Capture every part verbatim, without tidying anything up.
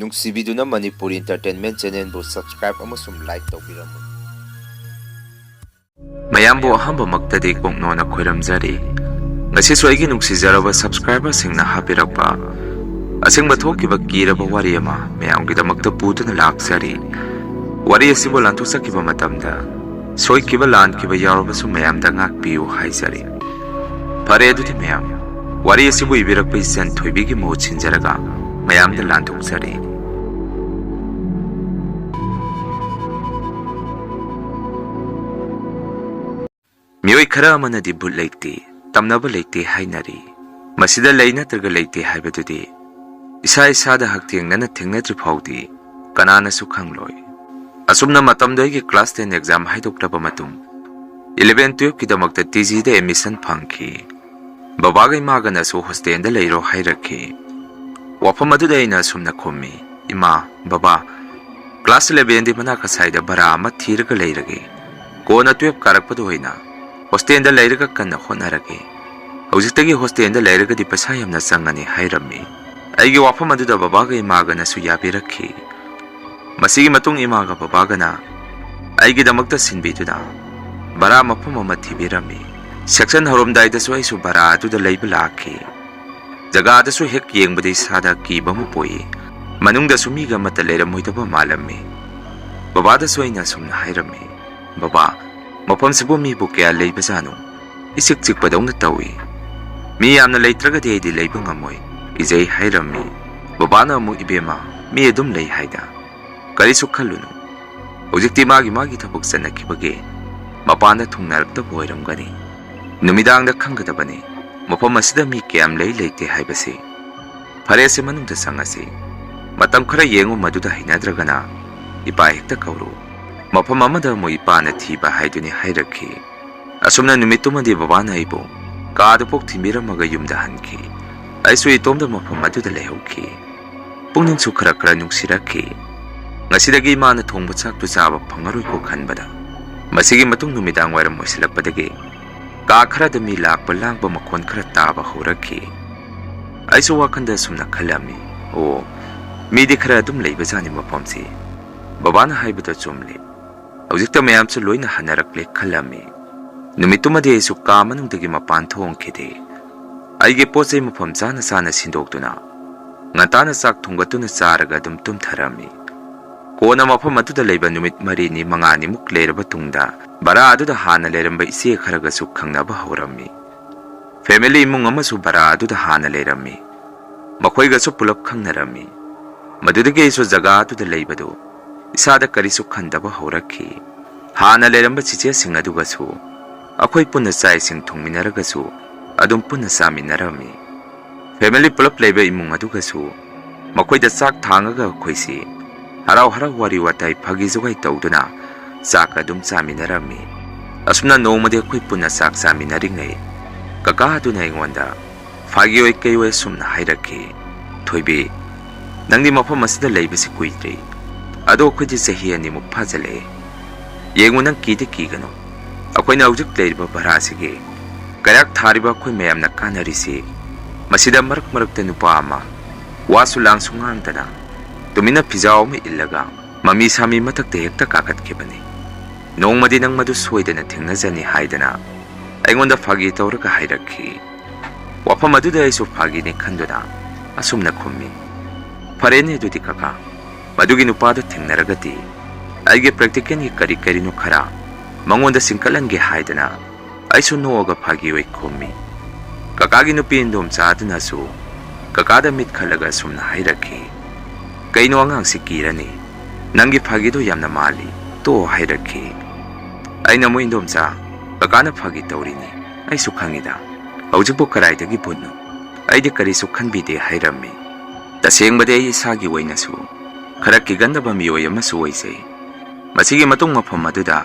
ꯅꯨꯡꯁꯤꯕꯤꯗꯨꯅ Manipuri Entertainment Channelꯕꯨ subscribe ꯑꯃꯁꯨꯡ like ꯇꯧꯕꯤꯔꯝꯃꯨ꯫ ꯃꯌꯥꯝꯕꯨ ꯑꯍꯥꯟꯕꯃꯛꯇꯗꯤ ꯀꯣꯛꯅꯣꯅ ꯈꯣꯏꯔꯝꯖꯔꯤ꯫ ꯉꯁꯤꯁꯨ ꯑꯩꯒꯤ ꯅꯨꯡꯁꯤꯖꯔꯕ subscriberꯁꯤꯡꯅ ꯍꯥꯞꯄꯤꯔꯛꯄ ꯑꯁꯦꯡꯕ ꯊꯣꯛꯈꯤꯕ ꯀꯤꯔꯕ ꯋꯥꯔꯤ ꯑꯃ ꯃꯌꯥꯝꯒꯤꯗꯃꯛꯇ ꯄꯨꯗꯨꯅ ꯂꯥꯛꯆꯔꯤ꯫ ꯋꯥꯔꯤ ꯑꯁꯤꯕꯨ ꯂꯥꯟꯊꯣꯛꯆꯈꯤꯕ ꯃꯇꯝꯗ ꯁꯣꯏꯈꯤꯕ ꯂꯥꯟꯈꯤꯕ ꯌꯥꯎꯔꯕꯁꯨ ꯃꯌꯥꯝꯗ ꯉꯥꯛꯄꯤꯌꯨ ꯍꯥꯏꯖꯔꯤ꯫ ꯐꯔꯦ, ꯑꯗꯨꯗꯤ ꯃꯌꯥꯝ, ꯋꯥꯔꯤ ꯑꯁꯤꯕꯨ ꯏꯕꯤꯔꯛꯄ ꯏꯆꯟ ꯊꯣꯏꯕꯤꯒꯤ ꯃꯍꯨꯠ ꯁꯤꯟꯖꯔꯒ ꯃꯌꯥꯝꯗ ꯂꯥꯟꯊꯣꯛꯆꯔꯤ꯫ ꯃꯤꯑꯣꯏ ꯈꯔ ꯑꯃꯅꯗꯤ ꯚꯨꯠ ꯂꯩꯇꯦ, ꯇꯝꯅꯕ ꯂꯩꯇꯦ ꯍꯥꯏꯅꯔꯤ꯫ ꯃꯁꯤꯗ ꯂꯩ ꯅꯠꯇ꯭ꯔꯒ ꯂꯩꯇꯦ ꯍꯥꯏꯕꯗꯨꯗꯤ ꯏꯁꯥ ꯏꯁꯥꯗ ꯍꯛꯊꯦꯡꯅꯅ ꯊꯦꯡꯅꯗ꯭ꯔꯤ ꯐꯥꯎꯗꯤ ꯀꯅꯥꯅꯁꯨ ꯈꯪꯂꯣꯏ꯫ ꯑꯁꯨꯝꯅ ꯃꯇꯝꯗꯣ ꯑꯩꯒꯤ class ten exam ꯍꯥꯏꯗꯣꯛꯂꯕ ꯃꯇꯨꯡ eleven twelveꯀꯤꯗꯃꯛꯇ TGꯗ admission ꯐꯪꯈꯤ꯫ ꯕꯕꯥꯒ ꯏꯃꯥꯒꯅꯁꯨ hostelꯗ ꯂꯩꯔꯣ ꯍꯥꯏꯔꯛꯈꯤ꯫ ꯋꯥꯐꯝ ꯑꯗꯨꯗ ꯑꯩꯅ ꯑꯁꯨꯝꯅ ꯈꯨꯝꯃꯤ, "ꯏꯃꯥ, ꯕꯕꯥ, class elevenꯗꯤ ꯃꯅꯥꯛ ꯑꯁꯥꯏꯗ ꯚꯔꯥ ꯑꯃ ꯊꯤꯔꯒ ꯂꯩꯔꯒꯦ꯫ ꯀꯣꯟꯅ twelve ꯀꯥꯔꯛꯄꯗ ꯑꯣꯏꯅ hostelꯗ ꯂꯩꯔꯒ ꯀꯟꯅ ꯍꯣꯠꯅꯔꯒꯦ꯫ ꯍꯧꯖꯤꯛꯇꯒꯤ hostelꯗ ꯂꯩꯔꯒꯗꯤ ꯄꯩꯁꯥ ꯌꯥꯝꯅ ꯆꯪꯉꯅꯤ" ꯍꯥꯏꯔꯝꯃꯤ꯫ ꯑꯩꯒꯤ ꯋꯥꯐꯝ ꯑꯗꯨꯗ ꯕꯕꯥꯒ ꯏꯃꯥꯒꯅꯁꯨ ꯌꯥꯕꯤꯔꯛꯈꯤ꯫ ꯃꯁꯤꯒꯤ ꯃꯇꯨꯡ ꯏꯃꯥꯒ ꯕꯕꯥꯒꯅ ꯑꯩꯒꯤꯗꯃꯛꯇ ꯁꯤꯟꯕꯤꯗꯨꯅ ꯚꯔꯥ ꯃꯐꯝ ꯑꯃ ꯊꯤꯕꯤꯔꯝꯃꯤ꯫ Section ꯍꯧꯔꯝꯗꯥꯏꯗꯁꯨ ꯑꯩꯁꯨ ꯚꯔꯥ ꯑꯗꯨꯗ ꯂꯩꯕ ꯂꯥꯛꯈꯤ꯫ ꯖꯒꯥꯗꯁꯨ ꯍꯦꯛ ꯌꯦꯡꯕꯗ ꯏꯁꯥꯗ ꯀꯤꯕ ꯑꯃ ꯄꯣꯛꯏ꯫ ꯃꯅꯨꯡꯗꯁꯨ ꯃꯤꯒ ꯑꯃꯠꯇ ꯂꯩꯔꯝꯃꯣꯏꯗꯕ ꯃꯥꯜꯂꯝꯃꯤ꯫ ꯕꯕꯥꯗꯁꯨ ꯑꯩꯅ ꯑꯁꯨꯝꯅ ꯍꯥꯏꯔꯝꯃꯤ, "ꯕꯕꯥ, ꯃꯐꯝꯁꯤꯕꯨ ꯃꯤꯕꯨ ꯀꯌꯥ ꯂꯩꯕꯖꯥꯠꯅꯣ? ꯏꯆꯤꯛ ꯆꯤꯛꯄꯗꯧꯅ ꯇꯧꯏ꯫ ꯃꯤ ꯌꯥꯝꯅ ꯂꯩꯇ꯭ꯔꯒꯗꯤ ꯑꯩꯗꯤ ꯂꯩꯕ ꯉꯝꯃꯣꯏ, ꯀꯤꯖꯩ" ꯍꯥꯏꯔꯝꯃꯤ꯫ ꯕꯕꯥꯅ ꯑꯃꯨꯛ, "ꯏꯕꯦꯝꯃ, ꯃꯤ ꯑꯗꯨꯝ ꯂꯩ ꯍꯥꯏꯗ꯫ ꯀꯔꯤꯁꯨ ꯈꯜꯂꯨꯅꯨ꯫ ꯍꯧꯖꯤꯛꯇꯤ ꯃꯥꯒꯤ ꯃꯥꯒꯤ ꯊꯕꯛ ꯆꯠꯅꯈꯤꯕꯒꯤ ꯃꯄꯥꯟꯗ ꯊꯨꯡꯅꯔꯛꯇꯕ ꯑꯣꯏꯔꯝꯒꯅꯤ꯫ ꯅꯨꯃꯤꯗꯥꯡꯗ ꯈꯪꯒꯗꯕꯅꯤ ꯃꯐꯝ ꯑꯁꯤꯗ ꯃꯤ ꯀꯌꯥꯝ ꯂꯩ ꯂꯩꯇꯦ ꯍꯥꯏꯕꯁꯤ꯫ ꯐꯔꯦꯁꯦ, ꯃꯅꯨꯡꯗ ꯆꯪꯉꯁꯤ꯫ ꯃꯇꯝ ꯈꯔ ꯌꯦꯡꯉꯨ, ꯃꯗꯨꯗ ꯍꯩꯅꯗ꯭ꯔꯒꯅ ꯏꯄꯥ ꯍꯦꯛꯇ ꯀꯧꯔꯨ꯫ ꯃꯐꯝ ꯑꯃꯗ ꯑꯃꯨꯛ ꯏꯄꯥꯅ ꯊꯤꯕ ꯍꯥꯏꯗꯨꯅꯤ" ꯍꯥꯏꯔꯛꯈꯤ꯫ ꯑꯁꯨꯝꯅ ꯅꯨꯃꯤꯠꯇꯨꯃꯗꯤ ꯕꯕꯥꯅ ꯑꯩꯕꯨ ꯀꯥꯗꯨꯐꯥꯎ ꯊꯤꯟꯕꯤꯔꯝꯃꯒ ꯌꯨꯝꯗ ꯍꯟꯈꯤ꯫ ꯑꯩꯁꯨ ꯏꯇꯣꯝꯗ ꯃꯐꯝ ꯑꯗꯨꯗ ꯂꯩꯍꯧꯈꯤ꯫ ꯄꯨꯛꯅꯤꯡꯁꯨ ꯈꯔ ꯈꯔ ꯅꯨꯡꯁꯤꯔꯛꯈꯤ꯫ ꯉꯁꯤꯗꯒꯤ ꯏꯃꯥꯅ ꯊꯣꯡꯕ ꯆꯥꯛꯇꯨ ꯆꯥꯕ ꯐꯪꯉꯔꯣꯏꯀꯣ ꯈꯟꯕꯗ꯫ ꯃꯁꯤꯒꯤ ꯃꯇꯨꯡ ꯅꯨꯃꯤꯗꯥꯡ ꯋꯥꯏꯔꯝ ꯑꯣꯏꯁꯤꯜꯂꯛꯄꯗꯒꯤ ꯀꯥ ꯈꯔꯗ ꯃꯤ ꯂꯥꯛꯄ ꯂꯥꯡꯕ ꯃꯈꯣꯟ ꯈꯔ ꯇꯥꯕ ꯍꯧꯔꯛꯈꯤ꯫ ꯑꯩꯁꯨ ꯋꯥꯈꯜꯗ ꯑꯁꯨꯝꯅ ꯈꯜꯂꯝꯃꯤ, "ꯑꯣ, ꯃꯤꯗꯤ ꯈꯔ ꯑꯗꯨꯝ ꯂꯩꯕꯖꯥꯠꯅꯤ ꯃꯐꯝꯁꯤ꯫ ꯕꯕꯥꯅ ꯍꯥꯏꯕꯗꯣ ꯆꯨꯝꯂꯦ꯫ ꯍꯧꯖꯤꯛꯇ ꯃꯌꯥꯝꯁꯨ ꯂꯣꯏꯅ ꯍꯟꯅꯔꯛꯂꯦ ꯈꯜꯂꯝꯃꯤ꯫ ꯅꯨꯃꯤꯠꯇꯨꯃꯗꯤ ꯑꯩꯁꯨ ꯀꯥ ꯃꯅꯨꯡꯗꯒꯤ ꯃꯄꯥꯟ ꯊꯣꯛꯈꯤꯗꯦ꯫ ꯑꯩꯒꯤ ꯄꯣꯠ ꯆꯩ ꯃꯐꯝ ꯆꯥꯅ ꯆꯥꯅ ꯁꯤꯟꯗꯣꯛꯇꯨꯅ, ꯉꯟꯇꯥꯅ ꯆꯥꯛ ꯊꯣꯡꯒꯠꯇꯨꯅ ꯆꯥꯔꯒ ꯑꯗꯨꯝ ꯇꯨꯝꯊꯔꯝꯃꯤ꯫ ꯀꯣꯟꯅ ꯃꯐꯝ ꯑꯗꯨꯗ ꯂꯩꯕ ꯅꯨꯃꯤꯠ ꯃꯔꯤꯅꯤ ꯃꯉꯥꯅꯤꯃꯨꯛ ꯂꯩꯔꯕ ꯇꯨꯡꯗ, ꯚꯔꯥ ꯑꯗꯨꯗ ꯍꯥꯟꯅ ꯂꯩꯔꯝꯕ ꯏꯆꯦ ꯈꯔꯒꯁꯨ ꯈꯪꯅꯕ ꯍꯧꯔꯝꯃꯤ꯫ ꯐꯦꯃꯤꯂꯤ ꯏꯃꯨꯡ ꯑꯃꯁꯨ ꯚꯔꯥ ꯑꯗꯨꯗ ꯍꯥꯟꯅ ꯂꯩꯔꯝꯃꯤ꯫ ꯃꯈꯣꯏꯒꯁꯨ ꯄꯨꯂꯞ ꯈꯪꯅꯔꯝꯃꯤ꯫ ꯃꯗꯨꯗꯒꯤ ꯑꯩꯁꯨ ꯖꯒꯥ ꯑꯗꯨꯗ ꯂꯩꯕꯗꯨ ꯏꯁꯥꯗ ꯀꯔꯤꯁꯨ ꯈꯟꯗꯕ ꯍꯧꯔꯛꯈꯤ꯫ ꯍꯥꯟꯅ ꯂꯩꯔꯝꯕ ꯆꯤꯆꯦꯁꯤꯡ ꯑꯗꯨꯒꯁꯨ ꯑꯩꯈꯣꯏ ꯄꯨꯟꯅ ꯆꯥꯛ ꯏꯁꯤꯡ ꯊꯣꯡꯃꯤꯟꯅꯔꯒꯁꯨ ꯑꯗꯨꯝ ꯄꯨꯟꯅ ꯆꯥꯃꯤꯟꯅꯔꯝꯃꯤ꯫ ꯐꯦꯃꯤꯂꯤ ꯄꯨꯂꯞ ꯂꯩꯕ ꯏꯃꯨꯡ ꯑꯗꯨꯒꯁꯨ ꯃꯈꯣꯏꯗ ꯆꯥꯛ ꯊꯥꯡꯉꯒ ꯑꯩꯈꯣꯏꯁꯤ ꯍꯔꯥꯎ ꯍꯔꯥꯎ ꯋꯥꯔꯤ ꯋꯥꯇꯥꯏ ꯐꯥꯒꯤ ꯖꯨꯒꯥꯏ ꯇꯧꯗꯨꯅ ꯆꯥꯛ ꯑꯗꯨꯝ ꯆꯥꯃꯤꯟꯅꯔꯝꯃꯤ꯫ ꯑꯁꯨꯝꯅ ꯅꯣꯡꯃꯗꯤ ꯑꯩꯈꯣꯏ ꯄꯨꯟꯅ ꯆꯥꯛ ꯆꯥꯃꯤꯟꯅꯔꯤꯉꯩ ꯀꯀꯥ ꯑꯗꯨꯅ ꯑꯩꯉꯣꯟꯗ ꯐꯥꯒꯤ ꯑꯣꯏ ꯀꯩ ꯑꯣꯏ ꯑꯁꯨꯝꯅ ꯍꯥꯏꯔꯛꯈꯤ, "ꯊꯣꯏꯕꯤ, ꯅꯪꯗꯤ ꯃꯐꯝ ꯑꯁꯤꯗ ꯂꯩꯕꯁꯤ ꯀꯨꯏꯗ꯭ꯔꯤ꯫ ꯑꯗꯣ ꯑꯩꯈꯣꯏꯗꯤ ꯆꯍꯤ ꯑꯅꯤꯃꯨꯛ ꯐꯥꯖꯤꯜꯂꯛꯑꯦ꯫ ꯌꯦꯡꯉꯨ, ꯅꯪ ꯀꯤꯗꯤ ꯀꯤꯒꯅꯨ꯫ ꯑꯩꯈꯣꯏꯅ ꯍꯧꯖꯤꯛ ꯂꯩꯔꯤꯕ ꯚꯔꯥꯁꯤꯒꯤ ꯀꯩꯔꯥꯛ ꯊꯥꯔꯤꯕ ꯑꯩꯈꯣꯏ ꯃꯌꯥꯝꯅ ꯀꯥꯟꯅꯔꯤꯁꯤ, ꯃꯁꯤꯗ ꯃꯔꯛ ꯃꯔꯛꯇ ꯅꯨꯄꯥ ꯑꯃ ꯋꯥꯁꯨ ꯂꯥꯡꯁꯨ ꯉꯥꯡꯗꯅ ꯇꯨꯃꯤꯟꯅ ꯐꯤꯖꯥꯎ ꯑꯃ ꯏꯜꯂꯒ ꯃꯃꯤ ꯁꯥꯃꯤ ꯃꯊꯛꯇ ꯍꯦꯛꯇ ꯀꯥꯈꯠꯈꯤꯕꯅꯤ꯫ ꯅꯣꯡꯃꯗꯤ ꯅꯪ ꯃꯗꯨ ꯁꯣꯏꯗꯅ ꯊꯦꯡꯅꯖꯅꯤ" ꯍꯥꯏꯗꯅ ꯑꯩꯉꯣꯟꯗ ꯐꯥꯒꯤ ꯇꯧꯔꯒ ꯍꯥꯏꯔꯛꯈꯤ꯫ ꯋꯥꯐꯝ ꯑꯗꯨꯗ ꯑꯩꯁꯨ ꯐꯥꯒꯤꯅꯤ ꯈꯟꯗꯨꯅ ꯑꯁꯨꯝꯅ ꯈꯨꯝꯃꯤ, "ꯐꯔꯦꯅꯦ ꯑꯗꯨꯗꯤ ꯀꯀꯥ, ꯃꯗꯨꯒꯤ ꯅꯨꯄꯥꯗꯨ ꯊꯦꯡꯅꯔꯒꯗꯤ ꯑꯩꯒꯤ ꯄ꯭ꯔꯦꯛꯇꯤꯀꯦꯜꯒꯤ ꯀꯔꯤ ꯀꯔꯤꯅꯣ ꯈꯔ ꯃꯉꯣꯟꯗ ꯁꯤꯡꯀꯠꯍꯟꯒꯦ" ꯍꯥꯏꯗꯅ ꯑꯩꯁꯨ ꯅꯣꯛꯑꯒ ꯐꯥꯒꯤ ꯑꯣꯏ ꯈꯨꯝꯃꯤ꯫ ꯀꯀꯥꯒꯤ ꯅꯨꯄꯤ ꯏꯟꯗꯣꯝꯆꯥ ꯑꯗꯨꯅꯁꯨ ꯀꯀꯥꯗ ꯃꯤꯠ ꯈꯠꯂꯒ ꯑꯁꯨꯝꯅ ꯍꯥꯏꯔꯛꯈꯤ, "ꯀꯩꯅꯣ ꯑꯉꯥꯡꯁꯤ ꯀꯤꯔꯅꯤ, ꯅꯪꯒꯤ ꯐꯥꯒꯤꯗꯣ ꯌꯥꯝꯅ ꯃꯥꯜꯂꯤ, ꯇꯣꯛꯑꯣ" ꯍꯥꯏꯔꯛꯈꯤ꯫ ꯑꯩꯅ ꯑꯃꯨꯛ, "ꯏꯟꯗꯣꯝꯆꯥ, ꯀꯀꯥꯅ ꯐꯥꯒꯤ ꯇꯧꯔꯤꯅꯤ, ꯑꯩꯁꯨ ꯈꯪꯉꯤꯗ꯫ ꯍꯧꯖꯤꯛꯄꯨ ꯀꯗꯥꯏꯗꯒꯤ ꯚꯨꯠꯅꯣ? ꯑꯩꯗꯤ ꯀꯔꯤꯁꯨ ꯈꯟꯕꯤꯗꯦ" ꯍꯥꯏꯔꯝꯃꯤ꯫ ꯇꯁꯦꯡꯕꯗꯤ ꯑꯩ ꯏꯁꯥꯒꯤ ꯑꯣꯏꯅꯁꯨ ꯈꯔ ꯀꯤꯒꯟꯗꯕ ꯃꯤꯑꯣꯏ ꯑꯃꯁꯨ ꯑꯣꯏꯖꯩ꯫ ꯃꯁꯤꯒꯤ ꯃꯇꯨꯡ ꯃꯐꯝ ꯑꯗꯨꯗ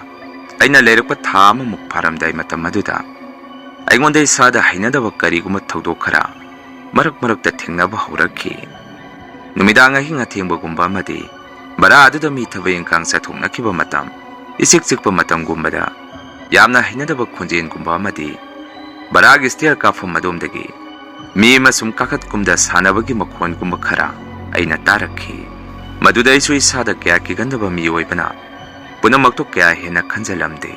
ꯑꯩꯅ ꯂꯩꯔꯛꯄ ꯊꯥ ꯑꯃꯃꯨꯛ ꯐꯥꯔꯝꯗꯥꯏ ꯃꯇꯝ ꯑꯗꯨꯗ ꯑꯩꯉꯣꯟꯗ ꯏꯁꯥꯗ ꯍꯩꯅꯗꯕ ꯀꯔꯤꯒꯨꯝꯕ ꯊꯧꯗꯣꯛ ꯈꯔ ꯃꯔꯛ ꯃꯔꯛꯇ ꯊꯦꯡꯅꯕ ꯍꯧꯔꯛꯈꯤ꯫ ꯅꯨꯃꯤꯗꯥꯡ ꯑꯍꯤꯡ ꯑꯊꯦꯡꯕꯒꯨꯝꯕ ꯑꯃꯗꯤ ꯚꯔꯥ ꯑꯗꯨꯗ ꯃꯤ ꯊꯕꯛ ꯏꯪꯈꯥꯡ ꯆꯠꯊꯣꯛꯅꯈꯤꯕ ꯃꯇꯝ, ꯏꯆꯤꯛ ꯆꯤꯛꯄ ꯃꯇꯝꯒꯨꯝꯕꯗ ꯌꯥꯝꯅ ꯍꯩꯅꯗꯕ ꯈꯣꯟꯖꯦꯜꯒꯨꯝꯕ ꯑꯃꯗꯤ ꯚꯔꯥꯒꯤ ꯁ꯭ꯇꯦꯌꯔ ꯀꯥꯐꯝ ꯑꯗꯣꯝꯗꯒꯤ ꯃꯤ ꯑꯃ ꯁꯨꯝ ꯀꯥꯈꯠ ꯀꯨꯝꯗ ꯁꯥꯟꯅꯕꯒꯤ ꯃꯈꯣꯟꯒꯨꯝꯕ ꯈꯔ ꯑꯩꯅ ꯇꯥꯔꯛꯈꯤ꯫ ꯃꯗꯨꯗ ꯑꯩꯁꯨ ꯏꯁꯥꯗ ꯀꯌꯥ ꯀꯤꯒꯟꯗꯕ ꯃꯤꯑꯣꯏꯕꯅ ꯄꯨꯝꯅꯃꯛꯇꯨ ꯀꯌꯥ ꯍꯦꯟꯅ ꯈꯟꯖꯜꯂꯝꯗꯦ꯫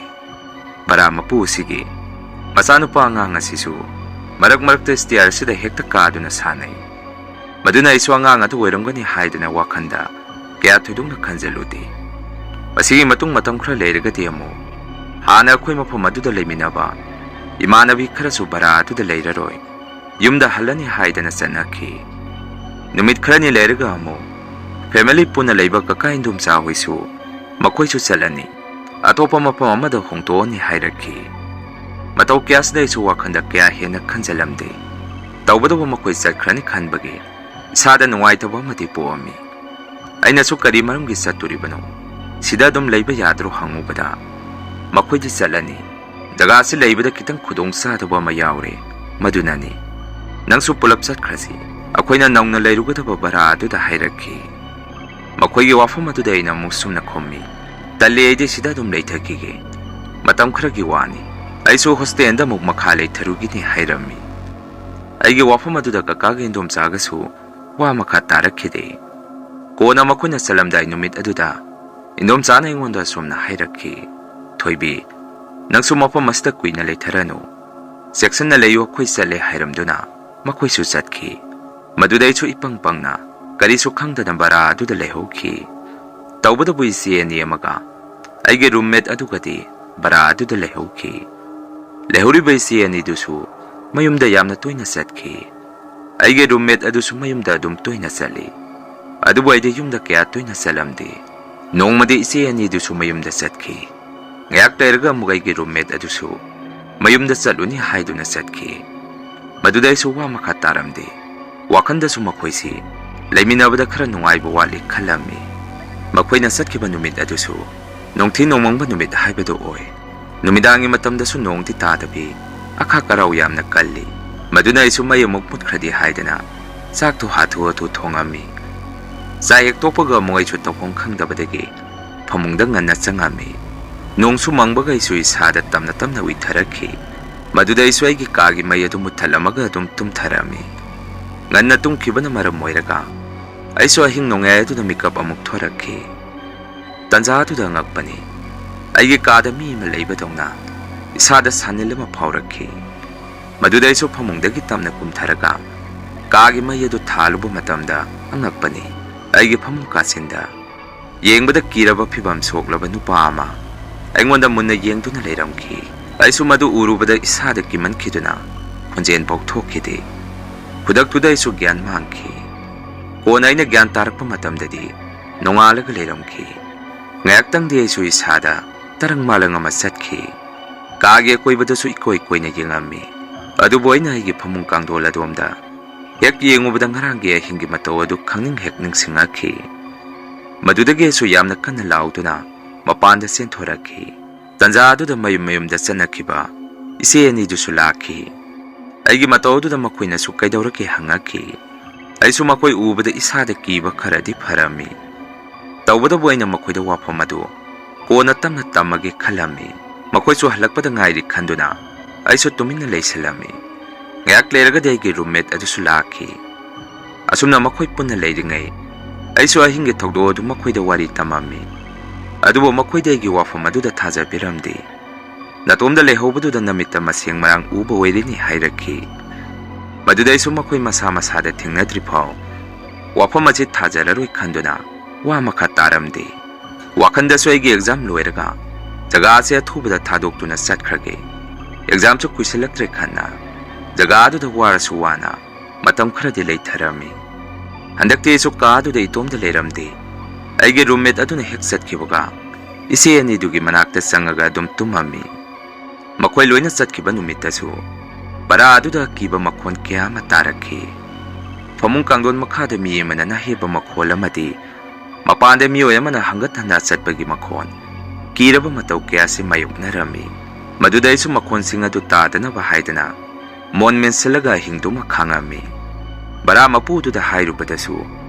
ꯕꯔꯥ ꯃꯄꯨ ꯑꯁꯤꯒꯤ ꯃꯆꯥꯅꯨꯄꯥ ꯑꯉꯥꯡ ꯑꯁꯤꯁꯨ ꯃꯔꯛ ꯃꯔꯛꯇ stair ꯑꯁꯤꯗ ꯍꯦꯛꯇ ꯀꯥꯗꯨꯅ ꯁꯥꯟꯅꯩ꯫ ꯃꯗꯨꯅ ꯑꯩꯁꯨ ꯑꯉꯥꯡ ꯑꯗꯨ ꯑꯣꯏꯔꯝꯒꯅꯤ ꯍꯥꯏꯗꯨꯅ ꯋꯥꯈꯜꯗ ꯀꯌꯥ ꯊꯣꯏꯗꯣꯛꯅ ꯈꯟꯖꯜꯂꯨꯗꯦ꯫ ꯃꯁꯤꯒꯤ ꯃꯇꯨꯡ ꯃꯇꯝ ꯈꯔ ꯂꯩꯔꯒꯗꯤ ꯑꯃꯨꯛ ꯍꯥꯟꯅ ꯑꯩꯈꯣꯏ ꯃꯐꯝ ꯑꯗꯨꯗ ꯂꯩꯃꯤꯟꯅꯕ ꯏꯃꯥꯟꯅꯕꯤ ꯈꯔꯁꯨ ꯕꯔꯥ ꯑꯗꯨꯗ ꯂꯩꯔꯔꯣꯏ, ꯌꯨꯝꯗ ꯍꯜꯂꯅꯤ ꯍꯥꯏꯗꯅ ꯆꯠꯅꯈꯤ꯫ ꯅꯨꯃꯤꯠ ꯈꯔꯅꯤ ꯂꯩꯔꯒ ꯑꯃꯨꯛ family ꯄꯨꯟꯅ ꯂꯩꯕ ꯀꯀꯥ ꯏꯟꯗꯣꯝꯆꯥ ꯍꯣꯏꯁꯨ ꯃꯈꯣꯏꯁꯨ ꯆꯠꯂꯅꯤ, ꯑꯇꯣꯞꯄ ꯃꯐꯝ ꯑꯃꯗ ꯍꯣꯡꯗꯣꯛꯑꯅꯤ ꯍꯥꯏꯔꯛꯈꯤ꯫ ꯃꯇꯧ ꯀꯌꯥꯁꯤꯗ ꯑꯩꯁꯨ ꯋꯥꯈꯜꯗ ꯀꯌꯥ ꯍꯦꯟꯅ ꯈꯟꯖꯜꯂꯝꯗꯦ꯫ ꯇꯧꯕꯇꯕꯨ ꯃꯈꯣꯏ ꯆꯠꯈ꯭ꯔꯅꯤ ꯈꯟꯕꯒꯤ ꯏꯁꯥꯗ ꯅꯨꯡꯉꯥꯏꯇꯕ ꯑꯃꯗꯤ ꯄꯣꯛꯑꯝꯃꯤ꯫ ꯑꯩꯅꯁꯨ "ꯀꯔꯤ ꯃꯔꯝꯒꯤ ꯆꯠꯇꯣꯔꯤꯕꯅꯣ? ꯁꯤꯗ ꯑꯗꯨꯝ ꯂꯩꯕ ꯌꯥꯗ꯭ꯔꯣ?" ꯍꯪꯉꯨꯕꯗ, ꯃꯈꯣꯏꯗꯤ ꯆꯠꯂꯅꯤ, ꯖꯒꯥꯁꯤ ꯂꯩꯕꯗ ꯈꯤꯇꯪ ꯈꯨꯗꯣꯡ ꯆꯥꯗꯕ ꯑꯃ ꯌꯥꯎꯔꯦ, ꯃꯗꯨꯅꯅꯤ꯫ ꯅꯪꯁꯨ ꯄꯨꯂꯞ ꯆꯠꯈ꯭ꯔꯁꯤ, ꯑꯩꯈꯣꯏꯅ ꯅꯧꯅ ꯂꯩꯔꯨꯒꯗꯕ ꯕꯔꯥ ꯑꯗꯨꯗ ꯍꯥꯏꯔꯛꯈꯤ꯫ ꯃꯈꯣꯏꯒꯤ ꯋꯥꯐꯝ ꯑꯗꯨꯗ ꯑꯩꯅ ꯑꯃꯨꯛ ꯁꯨꯝꯅ ꯈꯨꯝꯃꯤ, "ꯇꯜꯂꯤ, ꯑꯩꯗꯤ ꯁꯤꯗ ꯑꯗꯨꯝ ꯂꯩꯊꯈꯤꯒꯦ꯫ ꯃꯇꯝ ꯈꯔꯒꯤ ꯋꯥꯅꯤ꯫ ꯑꯩꯁꯨ hostel ꯗ ꯑꯃꯨꯛ ꯃꯈꯥ ꯂꯩꯊꯔꯨꯒꯤꯅꯤ" ꯍꯥꯏꯔꯝꯃꯤ꯫ ꯑꯩꯒꯤ ꯋꯥꯐꯝ ꯑꯗꯨꯗ ꯀꯀꯥꯒ ꯏꯟꯗꯣꯝꯆꯥꯒꯁꯨ ꯋꯥ ꯃꯈꯥ ꯇꯥꯔꯛꯈꯤꯗꯦ꯫ ꯀꯣꯟꯅ ꯃꯈꯣꯏꯅ ꯆꯠꯂꯝꯗꯥꯏ ꯅꯨꯃꯤꯠ ꯑꯗꯨꯗ ꯏꯟꯗꯣꯝꯆꯥꯅ ꯑꯩꯉꯣꯟꯗ ꯑꯁꯨꯝꯅ ꯍꯥꯏꯔꯛꯈꯤ, "ꯊꯣꯏꯕꯤ, ꯅꯪꯁꯨ ꯃꯐꯝ ꯑꯁꯤꯗ ꯀꯨꯏꯅ ꯂꯩꯊꯔꯅꯨ꯫ ꯆꯦꯛꯁꯤꯟꯅ ꯂꯩꯌꯨ, ꯑꯩꯈꯣꯏ ꯆꯠꯂꯦ" ꯍꯥꯏꯔꯝꯗꯨꯅ ꯃꯈꯣꯏꯁꯨ ꯆꯠꯈꯤ꯫ ꯃꯗꯨꯗ ꯑꯩꯁꯨ ꯏꯄꯪ ꯄꯪꯅ ꯀꯔꯤꯁꯨ ꯈꯪꯗꯅ ꯕꯔꯥ ꯑꯗꯨꯗ ꯂꯩꯍꯧꯈꯤ꯫ ꯇꯧꯕꯇꯕꯨ ꯏꯆꯦ ꯑꯅꯤ ꯑꯃꯒ ꯑꯩꯒꯤ roommate ꯑꯗꯨꯒꯗꯤ ꯕꯔꯥ ꯑꯗꯨꯗ ꯂꯩꯍꯧꯈꯤ꯫ ꯂꯩꯍꯧꯔꯤꯕ ꯏꯆꯦ ꯑꯅꯤꯗꯨꯁꯨ ꯃꯌꯨꯝꯗ ꯌꯥꯝꯅ ꯇꯣꯏꯅ ꯆꯠꯈꯤ꯫ ꯑꯩꯒꯤ roommate ꯑꯗꯨꯁꯨ ꯃꯌꯨꯝꯗ ꯑꯗꯨꯝ ꯇꯣꯏꯅ ꯆꯠꯂꯤ꯫ ꯑꯗꯨꯕꯨ ꯑꯩꯗꯤ ꯌꯨꯝꯗ ꯀꯌꯥ ꯇꯣꯏꯅ ꯆꯠꯂꯝꯗꯦ꯫ ꯅꯣꯡꯃꯗꯤ ꯏꯆꯦ ꯑꯅꯤꯗꯨꯁꯨ ꯃꯌꯨꯝꯗ ꯆꯠꯈꯤ꯫ ꯉꯥꯏꯍꯥꯛ ꯂꯩꯔꯒ ꯑꯃꯨꯛ ꯑꯩꯒꯤ roommate ꯑꯗꯨꯁꯨ ꯃꯌꯨꯝꯗ ꯆꯠꯂꯨꯅꯤ ꯍꯥꯏꯗꯨꯅ ꯆꯠꯈꯤ꯫ ꯃꯗꯨꯗ ꯑꯩꯁꯨ ꯋꯥ ꯃꯈꯥ ꯇꯥꯔꯝꯗꯦ꯫ ꯋꯥꯈꯜꯗꯁꯨ ꯃꯈꯣꯏꯁꯤ ꯂꯩꯃꯤꯟꯅꯕꯗ ꯈꯔ ꯅꯨꯡꯉꯥꯏꯕ ꯋꯥꯠꯂꯤ ꯈꯜꯂꯝꯃꯤ꯫ ꯃꯈꯣꯏꯅ ꯆꯠꯈꯤꯕ ꯅꯨꯃꯤꯠ ꯑꯗꯨꯁꯨ ꯅꯣꯡꯊꯤ ꯅꯣꯡꯃꯪꯕ ꯅꯨꯃꯤꯠ ꯍꯥꯏꯕꯗꯨ ꯑꯣꯏ꯫ ꯅꯨꯃꯤꯗꯥꯡꯒꯤ ꯃꯇꯝꯗꯁꯨ ꯅꯣꯡꯗꯤ ꯇꯥꯗꯕꯤ, ꯑꯈꯥꯛ ꯑꯔꯥꯎ ꯌꯥꯝꯅ ꯀꯜꯂꯤ꯫ ꯃꯗꯨꯅ ꯑꯩꯁꯨ ꯃꯩ ꯑꯃꯨꯛ ꯃꯨꯠꯈ꯭ꯔꯗꯤ ꯍꯥꯏꯗꯅ ꯆꯥꯛꯇꯨ ꯍꯥꯊꯨ ꯍꯥꯊꯨ ꯊꯣꯡꯉꯝꯃꯤ꯫ ꯆꯥꯛ ꯍꯦꯛ ꯇꯣꯛꯄꯒ ꯑꯃꯨꯛ ꯑꯩꯁꯨ ꯇꯧꯐꯝ ꯈꯪꯗꯕꯗꯒꯤ ꯐꯃꯨꯡꯗ ꯉꯟꯅ ꯆꯪꯉꯝꯃꯤ꯫ ꯅꯣꯡꯁꯨ ꯃꯪꯕꯒ ꯑꯩꯁꯨ ꯏꯁꯥꯗ ꯇꯝꯅ ꯇꯝꯅ ꯎꯏꯊꯔꯛꯈꯤ꯫ ꯃꯗꯨꯗ ꯑꯩꯁꯨ ꯑꯩꯒꯤ ꯀꯥꯒꯤ ꯃꯩ ꯑꯗꯨ ꯃꯨꯠꯊꯠꯂꯝꯃꯒ ꯑꯗꯨꯝ ꯇꯨꯝꯊꯔꯝꯃꯤ꯫ ꯉꯟꯅ ꯇꯨꯝꯈꯤꯕꯅ ꯃꯔꯝ ꯑꯣꯏꯔꯒ ꯑꯩꯁꯨ ꯑꯍꯤꯡ ꯅꯣꯡꯌꯥꯏ ꯑꯗꯨꯗ ꯃꯤꯀꯞ ꯑꯃꯨꯛ ꯊꯣꯔꯛꯈꯤ꯫ ꯇꯟꯖꯥ ꯑꯗꯨꯗ ꯑꯉꯛꯄꯅꯤ, ꯑꯩꯒꯤ ꯀꯥꯗ ꯃꯤ ꯑꯃ ꯂꯩꯕꯗꯧꯅ ꯏꯁꯥꯗ ꯁꯥꯅꯤꯜ ꯑꯃ ꯐꯥꯎꯔꯛꯈꯤ꯫ ꯃꯗꯨꯗ ꯑꯩꯁꯨ ꯐꯃꯨꯡꯗꯒꯤ ꯇꯞꯅ ꯀꯨꯝꯊꯔꯒ ꯀꯥꯒꯤ ꯃꯩ ꯑꯗꯨ ꯊꯥꯜꯂꯨꯕ ꯃꯇꯝꯗ ꯑꯉꯛꯄꯅꯤ, ꯑꯩꯒꯤ ꯐꯃꯨꯡ ꯀꯥꯆꯤꯟꯗ ꯌꯦꯡꯕꯗ ꯀꯤꯔꯕ ꯐꯤꯚꯝ ꯁꯣꯛꯂꯕ ꯅꯨꯄꯥ ꯑꯃ ꯑꯩꯉꯣꯟꯗ ꯃꯨꯟꯅ ꯌꯦꯡꯗꯨꯅ ꯂꯩꯔꯝꯈꯤ꯫ ꯑꯩꯁꯨ ꯃꯗꯨ ꯎꯔꯨꯕꯗ ꯏꯁꯥꯗ ꯀꯤꯃꯟꯈꯤꯗꯨꯅ ꯈꯣꯟꯖꯦꯜ ꯐꯥꯎ ꯊꯣꯛꯈꯤꯗꯦ꯫ ꯈꯨꯗꯛꯇꯨꯗ ꯑꯩꯁꯨ ꯒ꯭ꯌꯥꯟ ꯃꯥꯡꯈꯤ꯫ ꯀꯣꯟꯅ ꯑꯩꯅ ꯒ꯭ꯌꯥꯟ ꯇꯥꯔꯛꯄ ꯃꯇꯝꯗꯗꯤ ꯅꯣꯡꯉꯥꯜꯂꯒ ꯂꯩꯔꯝꯈꯤ꯫ ꯉꯥꯏꯍꯥꯛꯇꯪꯗꯤ ꯑꯩꯁꯨ ꯏꯁꯥꯗ ꯇꯔꯪ ꯃꯥꯂꯪ ꯑꯃ ꯆꯠꯈꯤ꯫ ꯀꯥꯒꯤ ꯑꯀꯣꯏꯕꯗꯁꯨ ꯏꯀꯣꯏ ꯀꯣꯏꯅ ꯌꯦꯡꯉꯝꯃꯤ꯫ ꯑꯗꯨꯕꯨ ꯑꯩꯅ ꯑꯩꯒꯤ ꯐꯃꯨꯡ ꯀꯥꯡꯊꯣꯜ ꯑꯗꯣꯝꯗ ꯍꯦꯛ ꯌꯦꯡꯉꯨꯕꯗ ꯉꯔꯥꯡꯒꯤ ꯑꯍꯤꯡꯒꯤ ꯃꯇꯧ ꯑꯗꯨ ꯈꯪꯅꯤꯡ ꯍꯦꯛ ꯅꯤꯡꯁꯤꯡꯉꯛꯈꯤ꯫ ꯃꯗꯨꯗꯒꯤ ꯑꯩꯁꯨ ꯌꯥꯝꯅ ꯀꯟꯅ ꯂꯥꯎꯗꯨꯅ ꯃꯄꯥꯟꯗ ꯆꯦꯟꯊꯣꯔꯛꯈꯤ꯫ ꯇꯟꯖꯥ ꯑꯗꯨꯗ ꯃꯌꯨꯝ ꯃꯌꯨꯝꯗ ꯆꯠꯅꯈꯤꯕ ꯏꯆꯦ ꯑꯅꯤꯗꯨꯁꯨ ꯂꯥꯛꯈꯤ꯫ ꯑꯩꯒꯤ ꯃꯇꯧ ꯑꯗꯨꯗ ꯃꯈꯣꯏꯅꯁꯨ "ꯀꯩꯗꯧꯔꯒꯦ?" ꯍꯪꯉꯛꯈꯤ꯫ ꯑꯩꯁꯨ ꯃꯈꯣꯏ ꯎꯕꯗ ꯏꯁꯥꯗ ꯀꯤꯕ ꯈꯔꯗꯤ ꯐꯔꯝꯃꯤ꯫ ꯇꯧꯕꯇꯕꯨ ꯑꯩꯅ ꯃꯈꯣꯏꯗ ꯋꯥꯐꯝ ꯑꯗꯨ ꯀꯣꯟꯅ ꯇꯞꯅ ꯇꯝꯃꯒꯦ ꯈꯜꯂꯝꯃꯤ꯫ ꯃꯈꯣꯏꯁꯨ ꯍꯜꯂꯛꯄꯗ ꯉꯥꯏꯔꯤ ꯈꯟꯗꯨꯅ ꯑꯩꯁꯨ ꯇꯨꯃꯤꯟꯅ ꯂꯩꯁꯤꯜꯂꯝꯃꯤ꯫ ꯉꯥꯏꯍꯥꯛ ꯂꯩꯔꯒꯗꯤ ꯑꯩꯒꯤ ꯔꯨꯝꯃꯦꯠ ꯑꯗꯨꯁꯨ ꯂꯥꯛꯈꯤ꯫ ꯑꯁꯨꯝꯅ ꯃꯈꯣꯏ ꯄꯨꯟꯅ ꯂꯩꯔꯤꯉꯩ ꯑꯩꯁꯨ ꯑꯍꯤꯡꯒꯤ ꯊꯧꯗꯣꯛ ꯑꯗꯨ ꯃꯈꯣꯏꯗ ꯋꯥꯔꯤ ꯇꯝꯃꯝꯃꯤ꯫ ꯑꯗꯨꯕꯨ ꯃꯈꯣꯏꯗꯤ ꯑꯩꯒꯤ ꯋꯥꯐꯝ ꯑꯗꯨꯗ ꯊꯥꯖꯕꯤꯔꯝꯗꯦ꯫ "ꯅꯇꯣꯝꯗ ꯂꯩꯍꯧꯕꯗꯨꯗ ꯅꯃꯤꯠꯇ ꯃꯁꯦꯡ ꯃꯔꯥꯡ ꯎꯕ ꯑꯣꯏꯔꯤꯅꯤ" ꯍꯥꯏꯔꯛꯈꯤ꯫ ꯃꯗꯨꯗ ꯑꯩꯁꯨ ꯃꯈꯣꯏ ꯃꯁꯥ ꯃꯁꯥꯗ ꯊꯦꯡꯅꯗ꯭ꯔꯤ ꯐꯥꯎ ꯋꯥꯐꯝ ꯑꯁꯤ ꯊꯥꯖꯔꯔꯣꯏ ꯈꯟꯗꯨꯅ ꯋꯥ ꯃꯈꯥ ꯇꯥꯔꯝꯗꯦ꯫ ꯋꯥꯈꯟꯗꯁꯨ ꯑꯩꯒꯤ ꯑꯦꯛꯖꯥꯝ ꯂꯣꯏꯔꯒ ꯖꯒꯥ ꯑꯁꯤ ꯑꯊꯨꯕꯗ ꯊꯥꯗꯣꯛꯇꯨꯅ ꯆꯠꯈ꯭ꯔꯒꯦ, ꯑꯦꯛꯖꯥꯝꯁꯨ ꯀꯨꯏꯁꯤꯜꯂꯛꯇ꯭ꯔꯦ ꯈꯟꯅ ꯖꯒꯥ ꯑꯗꯨꯗ ꯋꯥꯔꯁꯨ ꯋꯥꯅ ꯃꯇꯝ ꯈꯔꯗꯤ ꯂꯩꯊꯔꯝꯃꯤ꯫ ꯍꯟꯗꯛꯇꯤ ꯑꯩꯁꯨ ꯀꯥ ꯑꯗꯨꯗ ꯏꯇꯣꯝꯗ ꯂꯩꯔꯝꯗꯦ꯫ ꯑꯩꯒꯤ ꯔꯨꯝꯃꯦꯠ ꯑꯗꯨꯅ ꯍꯦꯛ ꯆꯠꯈꯤꯕꯒ ꯏꯆꯦ ꯑꯅꯤꯗꯨꯒꯤ ꯃꯅꯥꯛꯇ ꯆꯪꯉꯒ ꯑꯗꯨꯝ ꯇꯨꯝꯃꯝꯃꯤ꯫ ꯃꯈꯣꯏ ꯂꯣꯏꯅ ꯆꯠꯈꯤꯕ ꯅꯨꯃꯤꯠꯇꯁꯨ ꯕꯔꯥ ꯑꯗꯨꯗ ꯑꯀꯤꯕ ꯃꯈꯣꯟ ꯀꯌꯥ ꯑꯃ ꯇꯥꯔꯛꯈꯤ꯫ ꯐꯃꯨꯡ ꯀꯥꯡꯊꯣꯟ ꯃꯈꯥꯗ ꯃꯤ ꯑꯃꯅ ꯅꯥꯍꯦꯞꯄ ꯃꯈꯣꯜ ꯑꯃꯗꯤ ꯃꯄꯥꯟꯗ ꯃꯤꯑꯣꯏ ꯑꯃꯅ ꯍꯪꯒꯠ ꯍꯟꯗ ꯆꯠꯄꯒꯤ ꯃꯈꯣꯟ, ꯀꯤꯔꯕ ꯃꯇꯧ ꯀꯌꯥꯁꯤ ꯃꯥꯌꯣꯛꯅꯔꯝꯃꯤ꯫ ꯃꯗꯨꯗ ꯑꯩꯁꯨ ꯃꯈꯣꯟꯁꯤꯡ ꯑꯗꯨ ꯇꯥꯗꯅꯕ ꯍꯥꯏꯗꯅ ꯃꯣꯟ ꯃꯦꯟꯁꯤꯜꯂꯒ ꯑꯍꯤꯡꯗꯨꯃ ꯈꯥꯡꯉꯝꯃꯤ꯫ ꯕꯔꯥ ꯃꯄꯨꯗꯨꯗ ꯍꯥꯏꯔꯨꯕꯗꯁꯨ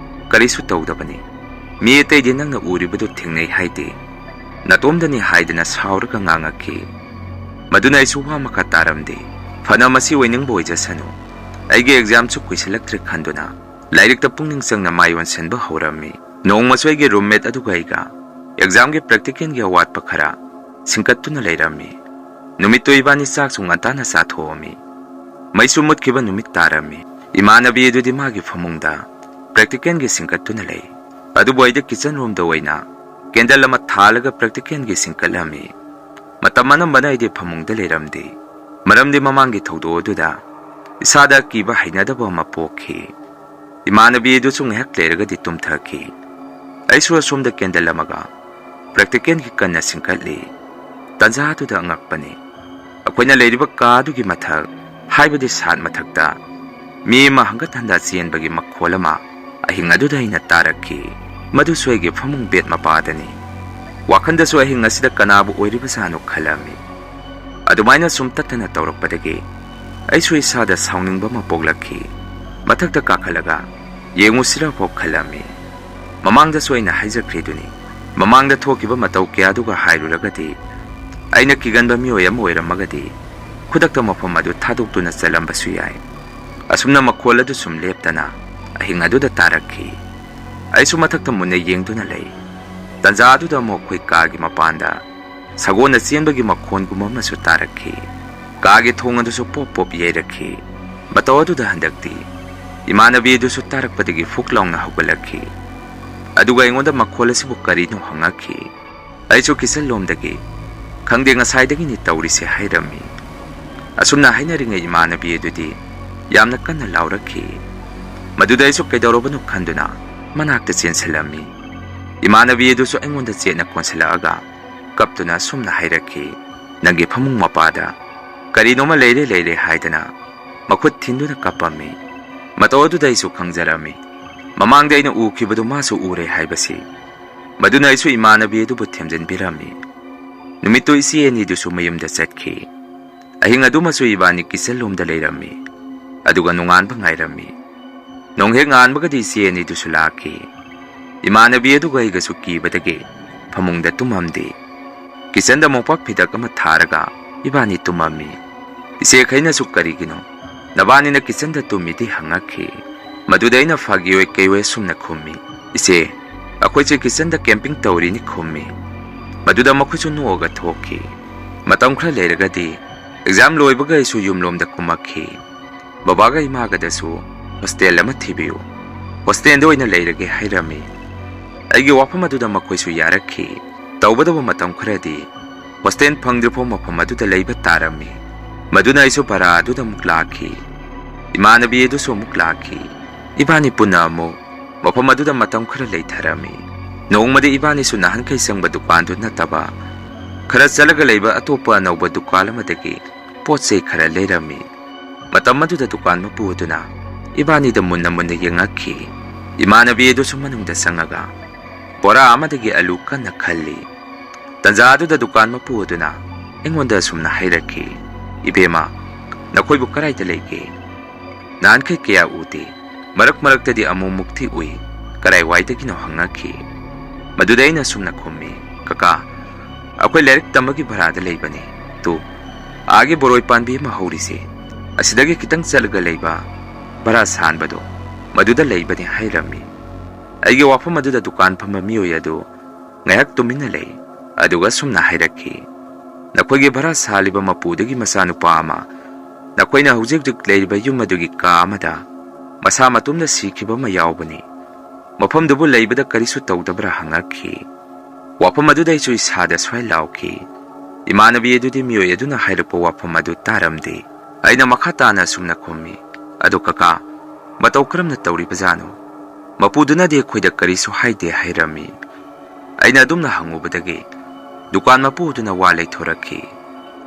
ꯀꯔꯤꯁꯨ ꯇꯧꯗꯕꯅꯤ꯫ "ꯃꯤ ꯑꯇꯩꯗꯤ ꯅꯪꯅ ꯎꯔꯤꯕꯗꯨ ꯊꯦꯡꯅꯩ ꯍꯥꯏꯗꯦ, ꯅꯇꯣꯝꯗꯅꯤ" ꯍꯥꯏꯗꯅ ꯁꯥꯎꯔꯒ ꯉꯥꯡꯉꯛꯈꯤ꯫ ꯃꯗꯨꯅ ꯑꯩꯁꯨ ꯋꯥ ꯃꯈꯥ ꯇꯥꯔꯝꯗꯦ꯫ ꯐꯅ ꯃꯁꯤ ꯑꯣꯏꯅꯤꯡꯕ ꯑꯣꯏꯖꯁꯅꯨ, ꯑꯩꯒꯤ ꯑꯦꯛꯖꯥꯝꯁꯨ ꯀꯨꯏꯁꯤꯜꯂꯛꯇ꯭ꯔꯦ ꯈꯟꯗꯨꯅ ꯂꯥꯏꯔꯤꯛꯇ ꯄꯨꯛꯅꯤꯡ ꯆꯪꯅ ꯃꯥꯏ ꯑꯣꯟꯁꯤꯟꯕ ꯍꯧꯔꯝꯃꯤ꯫ ꯅꯣꯡꯃꯁꯨ ꯑꯩꯒꯤ roommate ꯑꯗꯨꯒ ꯑꯩꯒ examꯒꯤ practicalꯒꯤ ꯑꯋꯥꯠꯄ ꯈꯔ ꯁꯤꯡꯀꯠꯇꯨꯅ ꯂꯩꯔꯝꯃꯤ꯫ ꯅꯨꯃꯤꯠꯇꯨ ꯏꯕꯥꯅꯤ ꯆꯥꯛꯁꯨ ꯉꯟꯇꯥꯅ ꯆꯥꯊꯣꯛꯑꯝꯃꯤ꯫ ꯃꯩꯁꯨ ꯃꯨꯠꯈꯤꯕ ꯅꯨꯃꯤꯠ ꯇꯥꯔꯝꯃꯤ꯫ ꯏꯃꯥꯟꯅꯕꯤ ꯑꯗꯨꯗꯤ ꯃꯥꯒꯤ ꯐꯃꯨꯡꯗ practicalꯒꯤ ꯁꯤꯡꯀꯠꯇꯨꯅ ꯂꯩ꯫ ꯑꯗꯨꯕꯨ ꯑꯩꯗꯤ kitchen roomꯗ ꯑꯣꯏꯅ candle ꯑꯃ ꯊꯥꯜꯂꯒ practicalꯒꯤ ꯁꯤꯡꯀꯠꯂꯝꯃꯤ꯫ ꯃꯇꯝ ꯑꯅꯝꯕꯅ ꯑꯩꯗꯤ ꯐꯃꯨꯡꯗ ꯂꯩꯔꯝꯗꯦ, ꯃꯔꯝꯗꯤ ꯃꯃꯥꯡꯒꯤ ꯊꯧꯗꯣꯛ ꯑꯗꯨꯗ ꯏꯁꯥꯗ ꯑꯀꯤꯕ ꯍꯩꯅꯗꯕ ꯑꯃ ꯄꯣꯛꯈꯤ꯫ ꯏꯃꯥꯟꯅꯕꯤ ꯑꯗꯨꯁꯨ ꯉꯥꯏꯍꯥꯛ ꯂꯩꯔꯒꯗꯤ ꯇꯨꯝꯊꯈꯤ꯫ ꯑꯩꯁꯨ ꯑꯁꯣꯝꯗ candle ꯑꯃꯒ practicalꯒꯤ ꯀꯟꯅ ꯁꯤꯡꯀꯠꯂꯤ꯫ ꯇꯟꯖꯥꯗꯨꯗ ꯑꯉꯛꯄꯅꯤ, ꯑꯩꯈꯣꯏꯅ ꯂꯩꯔꯤꯕ ꯀꯥ ꯑꯗꯨꯒꯤ ꯃꯊꯛ, ꯍꯥꯏꯕꯗꯤ ꯁꯥꯠ ꯃꯊꯛꯇ ꯃꯤ ꯑꯃ ꯍꯪꯒꯠ ꯍꯟꯗ ꯆꯦꯟꯕꯒꯤ ꯃꯈꯣꯜ ꯑꯃ ꯑꯍꯤꯡ ꯑꯗꯨꯗ ꯑꯩꯅ ꯇꯥꯔꯛꯈꯤ꯫ ꯃꯗꯨꯁꯨ ꯑꯩꯒꯤ ꯐꯃꯨꯡ bed ꯃꯄꯥꯗꯅꯤ꯫ ꯋꯥꯈꯜꯗꯁꯨ ꯑꯍꯤꯡ ꯑꯁꯤꯗ ꯀꯅꯥꯕꯨ ꯑꯣꯏꯔꯤꯕꯖꯥꯠꯅꯣ ꯈꯜꯂꯝꯃꯤ꯫ ꯑꯗꯨꯃꯥꯏꯅ ꯁꯨꯝ ꯇꯠꯇꯅ ꯇꯧꯔꯛꯄꯗꯒꯤ ꯑꯩꯁꯨ ꯏꯁꯥꯗ ꯁꯥꯎꯅꯤꯡꯕ ꯑꯃ ꯄꯣꯛꯂꯛꯈꯤ꯫ ꯃꯊꯛꯇ ꯀꯥꯈꯠꯂꯒ ꯌꯦꯡꯉꯨꯁꯤꯔ ꯐꯥꯎ ꯈꯜꯂꯝꯃꯤ꯫ ꯃꯃꯥꯡꯗꯁꯨ ꯑꯩꯅ ꯍꯥꯏꯖꯈ꯭ꯔꯤꯗꯨꯅꯤ, ꯃꯃꯥꯡꯗ ꯊꯣꯛꯈꯤꯕ ꯃꯇꯧ ꯀꯌꯥꯗꯨꯒ ꯍꯥꯏꯔꯨꯔꯒꯗꯤ, ꯑꯩꯅ ꯀꯤꯒꯟꯕ ꯃꯤꯑꯣꯏ ꯑꯃ ꯑꯣꯏꯔꯝꯃꯒꯗꯤ ꯈꯨꯗꯛꯇ ꯃꯐꯝ ꯑꯗꯨ ꯊꯥꯗꯣꯛꯇꯨꯅ ꯆꯠꯂꯝꯕꯁꯨ ꯌꯥꯏ꯫ ꯑꯁꯨꯝꯅ ꯃꯈꯣꯜ ꯑꯗꯨ ꯁꯨꯝ ꯂꯦꯞꯇꯅ ꯑꯍꯤꯡ ꯑꯗꯨꯗ ꯇꯥꯔꯛꯈꯤ꯫ ꯑꯩꯁꯨ ꯃꯊꯛꯇ ꯃꯨꯟꯅ ꯌꯦꯡꯗꯨꯅ ꯂꯩ꯫ ꯇꯟꯖꯥ ꯑꯗꯨꯗ ꯑꯃꯨꯛ ꯑꯩꯈꯣꯏ ꯀꯥꯒꯤ ꯃꯄꯥꯟꯗ ꯁꯒꯣꯜꯅ ꯆꯦꯟꯕꯒꯤ ꯃꯈꯣꯟꯒꯨꯝꯕ ꯑꯃꯁꯨ ꯇꯥꯔꯛꯈꯤ꯫ ꯀꯥꯒꯤ ꯊꯣꯡ ꯑꯗꯨꯁꯨ ꯄꯣꯞ ꯄꯣꯞ ꯌꯩꯔꯛꯈꯤ꯫ ꯃꯇꯧ ꯑꯗꯨꯗ ꯍꯟꯗꯛꯇꯤ ꯏꯃꯥꯟꯅꯕꯤ ꯑꯗꯨꯁꯨ ꯇꯥꯔꯛꯄꯗꯒꯤ ꯐꯨꯛ ꯂꯥꯎꯅ ꯍꯧꯒꯠꯂꯛꯈꯤ꯫ ꯑꯗꯨꯒ ꯑꯩꯉꯣꯟꯗ ꯃꯈꯣꯜ ꯑꯁꯤꯕꯨ ꯀꯔꯤꯅꯣ ꯍꯪꯉꯛꯈꯤ꯫ ꯑꯩꯁꯨ kitchen ꯂꯣꯝꯗꯒꯤ, "ꯈꯪꯗꯦ, ꯉꯁꯥꯏꯗꯒꯤꯅꯤ ꯇꯧꯔꯤꯁꯦ," ꯍꯥꯏꯔꯝꯃꯤ꯫ ꯑꯁꯨꯝꯅ ꯍꯥꯏꯅꯔꯤꯉꯩ ꯏꯃꯥꯟꯅꯕꯤ ꯑꯗꯨꯗꯤ ꯌꯥꯝꯅ ꯀꯟꯅ ꯂꯥꯎꯔꯛꯈꯤ꯫ ꯃꯗꯨꯗ ꯑꯩꯁꯨ ꯀꯩꯗꯧꯔꯕꯅꯣ ꯈꯟꯗꯨꯅ ꯃꯅꯥꯛꯇ ꯆꯦꯟꯁꯤꯜꯂꯝꯃꯤ꯫ ꯏꯃꯥꯟꯅꯕꯤ ꯑꯗꯨꯁꯨ ꯑꯩꯉꯣꯟꯗ ꯆꯦꯠꯅ ꯀꯣꯟꯁꯤꯜꯂꯛꯑꯒ ꯀꯞꯇꯨꯅ ꯑꯁꯨꯝꯅ ꯍꯥꯏꯔꯛꯈꯤ, "ꯅꯪꯒꯤ ꯐꯃꯨꯡ ꯃꯄꯥꯗ ꯀꯔꯤꯅꯣꯃ ꯂꯩꯔꯦ ꯂꯩꯔꯦ ꯍꯥꯏꯗꯅ ꯃꯈꯨꯠ ꯊꯤꯟꯗꯨꯅ ꯀꯞꯄꯝꯃꯤ꯫ ꯃꯇꯧ ꯑꯗꯨꯗ ꯑꯩꯁꯨ ꯈꯪꯖꯔꯝꯃꯤ꯫ ꯃꯃꯥꯡꯗ ꯑꯩꯅ ꯎꯈꯤꯕꯗꯨ ꯃꯥꯁꯨ ꯎꯔꯦ ꯍꯥꯏꯕꯁꯤ꯫ ꯃꯗꯨꯅ ꯑꯩꯁꯨ ꯏꯃꯥꯟꯅꯕꯤ ꯑꯗꯨꯕꯨ ꯊꯦꯝꯖꯤꯟꯕꯤꯔꯝꯃꯤ꯫ ꯅꯨꯃꯤꯠꯇꯨ ꯏꯆꯦ ꯑꯅꯤꯗꯨꯁꯨ ꯃꯌꯨꯝꯗ ꯆꯠꯈꯤ꯫ ꯑꯍꯤꯡ ꯑꯗꯨꯃꯁꯨ ꯏꯕꯥꯅꯤ kitchen ꯂꯣꯝꯗ ꯂꯩꯔꯝꯃꯤ, ꯑꯗꯨꯒ ꯅꯣꯡꯉꯥꯟꯕ ꯉꯥꯏꯔꯝꯃꯤ꯫ ꯅꯣꯡ ꯍꯦꯛ ꯉꯥꯟꯕꯒꯗꯤ ꯏꯆꯦ ꯑꯅꯤꯗꯨꯁꯨ ꯂꯥꯛꯈꯤ꯫ ꯏꯃꯥꯟꯅꯕꯤ ꯑꯗꯨꯒ ꯑꯩꯒꯁꯨ ꯀꯤꯕꯗꯒꯤ ꯐꯃꯨꯡꯗ ꯇꯨꯝꯃꯝꯗꯦ꯫ Kitchenꯗ ꯃꯣꯝꯄꯥꯛ ꯐꯤꯗꯛ ꯑꯃ ꯊꯥꯔꯒ ꯏꯕꯥꯅꯤ ꯇꯨꯝꯃꯝꯃꯤ꯫ ꯏꯆꯦꯈꯩꯅꯁꯨ "ꯀꯔꯤꯒꯤꯅꯣ ꯅꯕꯥꯅꯤꯅ kitchenꯗ ꯇꯨꯝꯃꯤꯗꯤ?" ꯍꯪꯉꯛꯈꯤ꯫ ꯃꯗꯨꯗ ꯑꯩꯅ ꯐꯥꯒꯤ ꯑꯣꯏ ꯀꯩ ꯑꯣꯏ ꯑꯁꯨꯝꯅ ꯈꯨꯝꯃꯤ, "ꯏꯆꯦ, ꯑꯩꯈꯣꯏꯁꯦ ꯀꯤꯆꯟꯗ camping ꯇꯧꯔꯤꯅꯤ" ꯈꯨꯝꯃꯤ꯫ ꯃꯗꯨꯗ ꯃꯈꯣꯏꯁꯨ ꯅꯣꯛꯑꯒ ꯊꯣꯛꯈꯤ꯫ ꯃꯇꯝ ꯈꯔ ꯂꯩꯔꯒꯗꯤ exam ꯂꯣꯏꯕꯒ ꯑꯩꯁꯨ ꯌꯨꯝꯂꯣꯝꯗ ꯀꯨꯝꯃꯛꯈꯤ꯫ ꯕꯕꯥꯒ ꯏꯃꯥꯒꯗꯁꯨ hostel ꯑꯃ ꯊꯤꯕꯤꯌꯨ, hostelꯗ ꯑꯣꯏꯅ ꯂꯩꯔꯒꯦ ꯍꯥꯏꯔꯝꯃꯤ꯫ ꯑꯩꯒꯤ ꯋꯥꯐꯝ ꯑꯗꯨꯗ ꯃꯈꯣꯏꯁꯨ ꯌꯥꯔꯛꯈꯤ꯫ ꯇꯧꯕꯇꯕꯨ ꯃꯇꯝ ꯈꯔꯗꯤ hostel ꯐꯪꯗ꯭ꯔꯤꯐꯥꯎ ꯃꯐꯝ ꯑꯗꯨꯗ ꯂꯩꯕ ꯇꯥꯔꯝꯃꯤ꯫ ꯃꯗꯨꯅ ꯑꯩꯁꯨ ꯚꯔꯥ ꯑꯗꯨꯗ ꯑꯃꯨꯛ ꯂꯥꯛꯈꯤ꯫ ꯏꯃꯥꯟꯅꯕꯤ ꯑꯗꯨꯁꯨ ꯑꯃꯨꯛ ꯂꯥꯛꯈꯤ꯫ ꯏꯕꯥꯅꯤ ꯄꯨꯟꯅ ꯑꯃꯨꯛ ꯃꯐꯝ ꯑꯗꯨꯗ ꯃꯇꯝ ꯈꯔ ꯂꯩꯊꯔꯝꯃꯤ꯫ ꯅꯣꯡꯃꯗꯤ ꯏꯕꯥꯅꯤꯁꯨ ꯅꯍꯥꯟꯈꯩ ꯆꯪꯕ ꯗꯨꯀꯥꯟꯗꯨ ꯅꯠꯇꯕ, ꯈꯔ ꯆꯠꯂꯒ ꯂꯩꯕ ꯑꯇꯣꯞꯄ ꯑꯅꯧꯕ ꯗꯨꯀꯥꯟ ꯑꯃꯗꯒꯤ ꯄꯣꯠ ꯆꯩ ꯈꯔ ꯂꯩꯔꯝꯃꯤ꯫ ꯃꯇꯝ ꯑꯗꯨꯗ ꯗꯨꯀꯥꯟ ꯃꯄꯨ ꯑꯗꯨꯅ ꯏꯕꯥꯅꯤꯗ ꯃꯨꯟꯅ ꯃꯨꯟꯅ ꯌꯦꯡꯉꯛꯈꯤ꯫ ꯏꯃꯥꯟꯅꯕꯤ ꯑꯗꯨꯁꯨ ꯃꯅꯨꯡꯗ ꯆꯪꯉꯒ ꯕꯣꯔꯥ ꯑꯃꯗꯒꯤ ꯑꯂꯨ ꯀꯟꯅ ꯈꯜꯂꯤ꯫ ꯇꯟꯖꯥ ꯑꯗꯨꯗ ꯗꯨꯀꯥꯟ ꯃꯄꯨ ꯑꯗꯨꯅ ꯑꯩꯉꯣꯟꯗ ꯑꯁꯨꯝꯅ ꯍꯥꯏꯔꯛꯈꯤ, "ꯏꯕꯦꯝꯃ, ꯅꯈꯣꯏꯕꯨ ꯀꯔꯥꯏꯗ ꯂꯩꯒꯦ? ꯅꯍꯥꯟꯈꯩ ꯀꯌꯥ ꯎꯗꯦ꯫ ꯃꯔꯛ ꯃꯔꯛꯇꯗꯤ ꯑꯃꯨꯛꯃꯨꯛꯇꯤ ꯎꯏ꯫ ꯀꯔꯥꯏꯋꯥꯏꯗꯒꯤꯅꯣ?" ꯍꯪꯉꯛꯈꯤ꯫ ꯃꯗꯨꯗ ꯑꯩꯅ ꯑꯁꯨꯝꯅ ꯈꯨꯝꯃꯤ, "ꯀꯀꯥ, ꯑꯩꯈꯣꯏ ꯂꯥꯏꯔꯤꯛ ꯇꯝꯕꯒꯤ ꯚꯔꯥꯗ ꯂꯩꯕꯅꯤ꯫ ꯇꯨ, ꯑꯥꯒꯤ ꯕꯣꯔꯣꯏ ꯄꯥꯟꯕꯤ ꯑꯃ ꯍꯧꯔꯤꯁꯦ, ꯑꯁꯤꯗꯒꯤ ꯈꯤꯇꯪ ꯆꯠꯂꯒ ꯂꯩꯕ ꯚꯔꯥ ꯁꯥꯟꯕꯗꯣ, ꯃꯗꯨꯗ ꯂꯩꯕꯅꯤ" ꯍꯥꯏꯔꯝꯃꯤ꯫ ꯑꯩꯒꯤ ꯋꯥꯐꯝ ꯑꯗꯨꯗ ꯗꯨꯀꯥꯟ ꯐꯝꯕ ꯃꯤꯑꯣꯏ ꯑꯗꯨ ꯉꯥꯏꯍꯥꯛ ꯇꯨꯃꯤꯟꯅ ꯂꯩ꯫ ꯑꯗꯨꯒ ꯁꯨꯝꯅ ꯍꯥꯏꯔꯛꯈꯤ, "ꯅꯈꯣꯏꯒꯤ ꯚꯔꯥ ꯁꯥꯜꯂꯤꯕ ꯃꯄꯨꯗꯨꯒꯤ ꯃꯆꯥꯅꯨꯄꯥ ꯑꯃ ꯅꯈꯣꯏꯅ ꯍꯧꯖꯤꯛ ꯍꯧꯖꯤꯛ ꯂꯩꯔꯤꯕ ꯌꯨꯝ ꯑꯗꯨꯒꯤ ꯀꯥ ꯑꯃꯗ ꯃꯁꯥ ꯃꯇꯣꯝꯗ ꯁꯤꯈꯤꯕ ꯑꯃ ꯌꯥꯎꯕꯅꯤ꯫ ꯃꯐꯝꯗꯨꯕꯨ ꯂꯩꯕꯗ ꯀꯔꯤꯁꯨ ꯇꯧꯗꯕ꯭ꯔꯥ?" ꯍꯪꯉꯛꯈꯤ꯫ ꯋꯥꯐꯝ ꯑꯗꯨꯗ ꯑꯩꯁꯨ ꯏꯁꯥꯗ ꯁ꯭ꯋꯥꯏ ꯂꯥꯎꯈꯤ꯫ ꯏꯃꯥꯟꯅꯕꯤ ꯑꯗꯨꯗꯤ ꯃꯤꯑꯣꯏ ꯑꯗꯨꯅ ꯍꯥꯏꯔꯛꯄ ꯋꯥꯐꯝ ꯑꯗꯨ ꯇꯥꯔꯝꯗꯦ꯫ ꯑꯩꯅ ꯃꯈꯥ ꯇꯥꯅ ꯑꯁꯨꯝꯅ ꯈꯨꯝꯃꯤ, "ꯑꯗꯨ ꯀꯀꯥ, ꯃꯇꯧ ꯀꯔꯝꯅ ꯇꯧꯔꯤꯕꯖꯥꯠꯅꯣ? ꯃꯄꯨꯗꯨꯅꯗꯤ ꯑꯩꯈꯣꯏꯗ ꯀꯔꯤꯁꯨ ꯍꯥꯏꯗꯦ" ꯍꯥꯏꯔꯝꯃꯤ꯫ ꯑꯩꯅ ꯑꯗꯨꯝꯅ ꯍꯪꯉꯨꯕꯗꯒꯤ ꯗꯨꯀꯥꯟ ꯃꯄꯨ ꯑꯗꯨꯅ ꯋꯥ ꯂꯩꯊꯣꯔꯛꯈꯤ꯫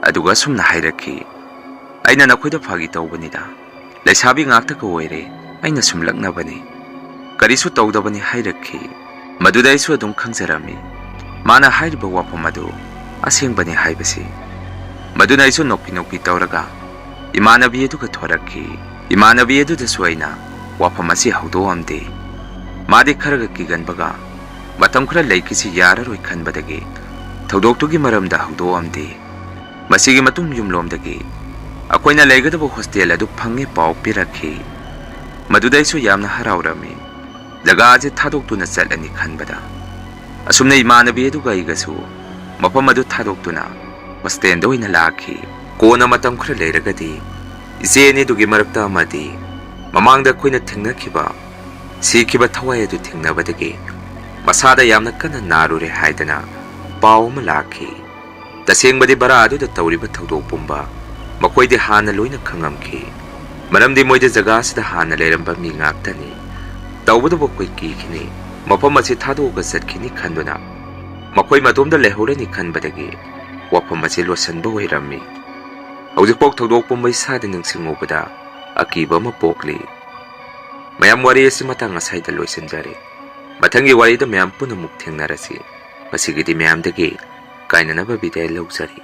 ꯑꯗꯨꯒ ꯑꯁꯨꯝꯅ ꯍꯥꯏꯔꯛꯈꯤ, "ꯑꯩꯅ ꯅꯈꯣꯏꯗ ꯐꯥꯒꯤ ꯇꯧꯕꯅꯤꯗ꯫ ꯂꯩꯁꯥꯕꯤ ꯉꯥꯛꯇꯒ ꯑꯣꯏꯔꯦ ꯑꯩꯅ ꯁꯨꯝ ꯂꯛꯅꯕꯅꯤ꯫ ꯀꯔꯤꯁꯨ ꯇꯧꯗꯕꯅꯤ" ꯍꯥꯏꯔꯛꯈꯤ꯫ ꯃꯗꯨꯗ ꯑꯩꯁꯨ ꯑꯗꯨꯝ ꯈꯪꯖꯔꯝꯃꯤ, ꯃꯥꯅ ꯍꯥꯏꯔꯤꯕ ꯋꯥꯐꯝ ꯑꯗꯨ ꯑꯁꯦꯡꯕꯅꯤ ꯍꯥꯏꯕꯁꯤ꯫ ꯃꯗꯨꯅ ꯑꯩꯁꯨ ꯅꯣꯛꯄꯤ ꯅꯣꯛꯄꯤ ꯇꯧꯔꯒ ꯏꯃꯥꯟꯅꯕꯤ ꯑꯗꯨꯒ ꯊꯣꯔꯛꯈꯤ꯫ ꯏꯃꯥꯟꯅꯕꯤ ꯑꯗꯨꯗꯁꯨ ꯑꯩꯅ ꯋꯥꯐꯝ ꯑꯁꯤ ꯍꯧꯗꯣꯛꯑꯝꯗꯦ꯫ ꯃꯥꯗꯤ ꯈꯔꯒ ꯀꯤꯒꯟꯕꯒ ꯃꯇꯝ ꯈꯔ ꯂꯩꯈꯤꯁꯤ ꯌꯥꯔꯔꯣꯏ ꯈꯟꯕꯗꯒꯤ ꯊꯧꯗꯣꯛꯇꯨꯒꯤ ꯃꯔꯝꯗ ꯍꯧꯗꯣꯛꯑꯝꯗꯦ꯫ ꯃꯁꯤꯒꯤ ꯃꯇꯨꯡ ꯌꯨꯝꯂꯣꯝꯗꯒꯤ ꯑꯩꯈꯣꯏꯅ ꯂꯩꯒꯗꯕ hostel ꯑꯗꯨ ꯐꯪꯉꯦ ꯄꯥꯎ ꯄꯤꯔꯛꯈꯤ꯫ ꯃꯗꯨꯗ ꯑꯩꯁꯨ ꯌꯥꯝꯅ ꯍꯔꯥꯎꯔꯝꯃꯤ꯫ ꯖꯒꯥ ꯑꯁꯤ ꯊꯥꯗꯣꯛꯇꯨꯅ ꯆꯠꯂꯅꯤ ꯈꯟꯕꯗ꯫ ꯑꯁꯨꯝꯅ ꯏꯃꯥꯟꯅꯕꯤ ꯑꯗꯨꯒ ꯑꯩꯒꯁꯨ ꯃꯐꯝ ꯑꯗꯨ ꯊꯥꯗꯣꯛꯇꯨꯅ ꯍꯣꯁꯇꯦꯜꯗ ꯑꯣꯏꯅ ꯂꯥꯛꯈꯤ꯫ ꯀꯣꯟꯅ ꯃꯇꯝ ꯈꯔ ꯂꯩꯔꯒꯗꯤ ꯏꯆꯦ ꯑꯅꯤꯗꯨꯒꯤ ꯃꯔꯛꯇ ꯑꯃꯗꯤ ꯃꯃꯥꯡꯗ ꯑꯩꯈꯣꯏꯅ ꯊꯦꯡꯅꯈꯤꯕ ꯁꯤꯈꯤꯕ ꯊꯋꯥꯏ ꯑꯗꯨ ꯊꯦꯡꯅꯕꯗꯒꯤ ꯃꯁꯥꯗ ꯌꯥꯝꯅ ꯀꯟꯅ ꯅꯥꯔꯨꯔꯦ ꯍꯥꯏꯗꯅ ꯄꯥꯎ ꯑꯃ ꯂꯥꯛꯈꯤ꯫ ꯇꯁꯦꯡꯕꯗꯤ ꯚꯔꯥ ꯑꯗꯨꯗ ꯇꯧꯔꯤꯕ ꯊꯧꯗꯣꯛ ꯄꯨꯝꯕ ꯃꯈꯣꯏꯗꯤ ꯍꯥꯟꯅ ꯂꯣꯏꯅ ꯈꯪꯉꯝꯈꯤ꯫ ꯃꯔꯝꯗꯤ ꯃꯣꯏꯗꯤ ꯖꯒꯥ ꯑꯁꯤꯗ ꯍꯥꯟꯅ ꯂꯩꯔꯝꯕ ꯃꯤ ꯉꯥꯛꯇꯅꯤ꯫ ꯇꯧꯕꯇꯕꯨ ꯑꯩꯈꯣꯏ ꯀꯤꯈꯤꯅꯤ, ꯃꯐꯝ ꯑꯁꯤ ꯊꯥꯗꯣꯛꯑꯒ ꯆꯠꯈꯤꯅꯤ ꯈꯟꯗꯨꯅ ꯃꯈꯣꯏ ꯃꯇꯣꯝꯗ ꯂꯩꯍꯧꯔꯅꯤ ꯈꯟꯕꯗꯒꯤ ꯋꯥꯐꯝ ꯑꯁꯤ ꯂꯣꯠꯁꯤꯟꯕ ꯑꯣꯏꯔꯝꯃꯤ꯫ ꯍꯧꯖꯤꯛꯐꯥꯎ ꯊꯧꯗꯣꯛ ꯄꯨꯝꯕ ꯏꯁꯥꯗ ꯅꯤꯡꯁꯤꯡꯉꯨꯕꯗ ꯑꯀꯤꯕ ꯑꯃ ꯄꯣꯛꯂꯤ꯫ ꯃꯌꯥꯝ, ꯋꯥꯔꯤ ꯑꯁꯤ ꯃꯇꯥꯡ ꯑꯁꯥꯏꯗ ꯂꯣꯏꯁꯤꯟꯖꯔꯦ꯫ ꯃꯊꯪꯒꯤ ꯋꯥꯔꯤꯗ ꯃꯌꯥꯝ ꯄꯨꯝꯅꯃꯛ ꯊꯦꯡꯅꯔꯁꯤ꯫ ꯉꯁꯤꯒꯤꯗꯤ ꯃꯌꯥꯝꯗꯒꯤ ꯀꯥꯏꯅꯅꯕ ꯕꯤꯗꯥꯏ ꯂꯧꯖꯔꯤ꯫